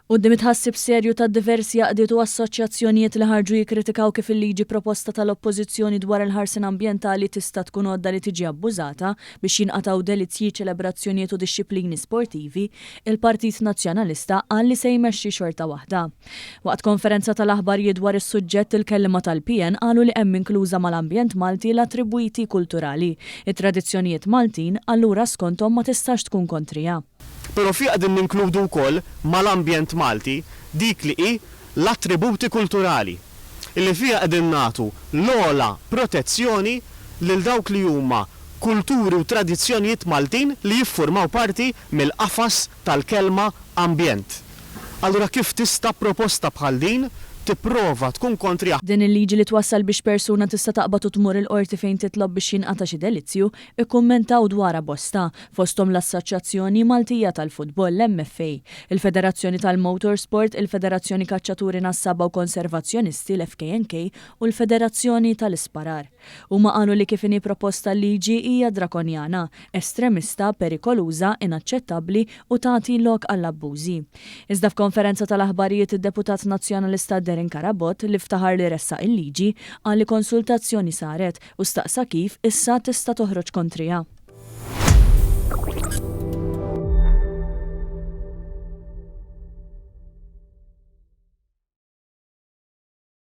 Quddiem it-tħassib serju ta' diversi għaqdiet u assoċjazzjonijiet li ħarġu jikkritikaw kif il-liġi proposta tal-Oppożizzjoni dwar il-ħarsien ambjentali tista' tkun għodda li tiġi abbużata biex jinqatgħu delizzji, ċelebrazzjonijiet u dixxiplini sportivi, il-Partit Nazzjonalista qal li se jmexxi xorta waħda. Waqt konferenza tal-aħbarijiet dwar is-suġġett, il-kelliema tal-PN qalu li hemm inkluża mal-ambjent Malti l-attribwiti kulturali, it-tradizzjonijiet Maltin, allura skonthom ma tistax tkun kontriha. Però fiha qegħdin ninkludu wkoll mal-ambjent Malti dik li hi l-attributi kulturali, illi fiha qegħdin nagħtu l-ogħla protezzjoni lil dawk li huma kulturi u tradizzjonijiet Maltin li jiffurmaw parti mill-qafas tal-kelma ambjent. Allura kif tista' proposta bħal din tipprova tkun kontriha? Din il-liġi li twassal biex persuna tista' taqbad u tmur il-Qorti fejn titlob biex jinqata' xi delizzju, ikkummentaw dwarha bosta, fosthom l-Assoċjazzjoni Maltija tal-Futbol, l-MFA, il-Federazzjoni tal-Motorsport, il-Federazzjoni Kaċċaturi Nassaba u Konservazzjonisti, l-FKNK, u l-Federazzjoni tal-Isparar. Huma qalu li kif inhi proposta l-liġi hija drakonjana, estremista, perikoluża, inaċċettabbli u tagħti lok għall-abbużi. Iżda f'konferenza tal-aħbarijiet id-Deputat Nazzjonalista Darren Carabott, li ftaħar li ressaq il-liġi, qal li konsultazzjoni saret u staqsa kif issa tista' toħroġ kontriha.